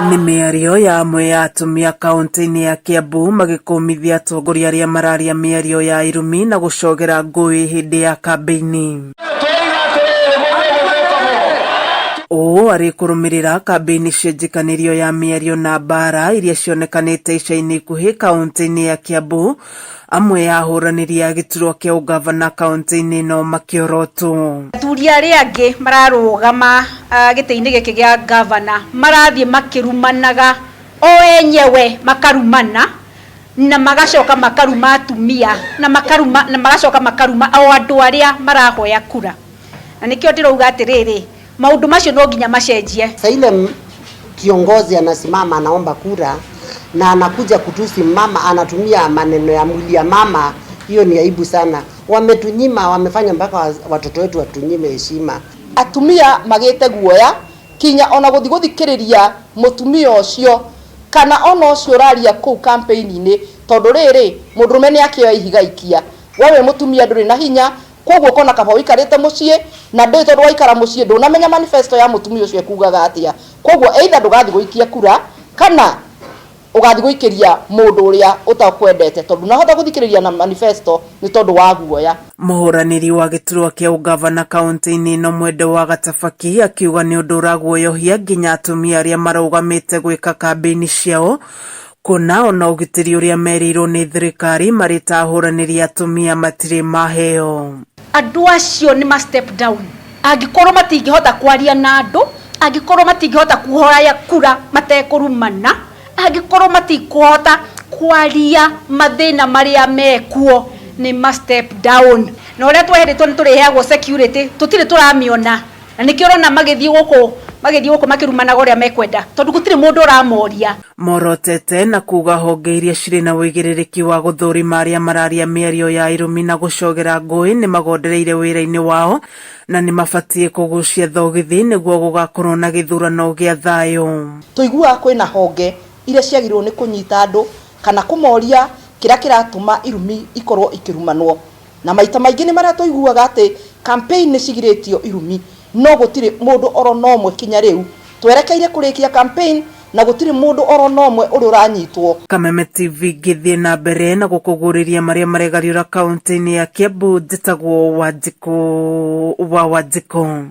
Nĩ mĩario ya amwe ya atumia kaunti-inĩ ya Kiambu magĩkũmithia atongoria arĩa mararia mĩario ya irumi na gũcogera ngũĩ hĩndĩ ya kambĩini. Ũũ arĩ kũrũmĩrĩra kambĩini cia njĩkanĩrio ya mĩario na mbaara iria cionekanĩte ica-inĩ ikuhĩ kaunti-inĩ ya Kiambu, amwe ya ahũranĩri a gĩturwa kĩa ũngavana kaunti-inĩ ĩno makĩorotwo. Athuri arĩa angĩ mararũgama gĩtĩ-inĩ gĩkĩ gĩa ngavana marathiĩ makĩrumanaga o enyewe makarumana na magacoka makaruma atumia na makaruma na magacoka makaruma o andũ arĩa marahoya kura. Na nĩkĩo ndĩrauga atĩrĩrĩ, maũndũ macio no nginya macenjie. Saa ile kiongozi anasimama anaomba kura na anakuja kutusi mama, anatumia maneno ya mwili ya mama, hiyo ni aibu sana. Wametunyima, wamefanya mpaka watoto wetu watunyime heshima. Atumia magĩte guoya kinya ona gũthiĩ gũthikĩrĩria mũtumia ũcio kana ona ũcio ũraria kũu campaign-inĩ, tondũ rĩrĩ mũndũrũme nĩ akĩoya ihiga ikia, we wĩ mũtumia ndũrĩ na hinya, koguo ũkona kaba ũikarĩte mũciĩ na ndũĩ tondũ waikara mũciĩ ndũnamenya manifesto ya mũtumia ũcio ekugaga atĩa. Koguo either ndũgathiĩ gũikia kura kana ũgathiĩ gũikĩria mũndũ ũrĩa ũtakwendete, tondũ ndũnahota gũthikĩrĩria na manifesto nĩ tondũ wa guoya. Mũhũranĩri wa gĩturwa kĩa ũngavana kaunti-inĩ ĩno Mwende wa Gatabaki akiuga nĩ ũndũ ũraguoyohia nginya atumia arĩa marũgamĩte gwĩka kambĩini ciao kuona ona ũgitĩri ũrĩa merĩirwo nĩ thirikari marĩ ta ahũranĩri atumia matirĩ maheo. Andũ acio nĩ ma step down angĩkorwo matingĩhota kwaria na andũ, angĩkorwo matingĩhota kuhoya kura matekũrumana, angĩkorwo matikũhota kwaria mathĩna marĩa mekuo, nĩ ma step down. Na ũrĩa tweherĩtwo nĩ tũrĩheagwo security tũtirĩ tũramĩona, na nĩkĩo ũrona magĩthiĩ gũkũ magĩthiĩ gũkũ makĩrumanaga ũrĩa mekwenda, tondũ gũtirĩ mũndũ ũramoria. Morotete na kuga honge iria cirĩ na ũigĩrĩrĩki wa gũthũrima arĩa mararia mĩario ya irumi na gũcogera ngũĩ nĩ magondereire wĩra-inĩ wao na nĩ mabatiĩ kũgucia thogithi nĩguo gũgakorwo na gĩthurano gĩa thayũ. Tũiguaga kwĩna honge iria ciagĩrĩirwo nĩ kũnyita andũ kana kũmoria kĩrĩa kĩratũma irumi ikorwo ikĩrumanwo, na maita maingĩ nĩ marĩa tũiguaga atĩ campaign nĩ cigirĩtio irumi, no gũtirĩ mũndũ oro na ũmwe kinya rĩu twerekeire kũrĩkia campaign na gũtirĩ mũndũ oro na ũmwe ũrĩa ũranyitwo. Kameme TV ngĩthiĩ na mbere na gũkũguũrĩria marĩa maregariũra kaunti-inĩ ya Kiambu, njĩtagwo Wanjikũ wa Wanjikũ.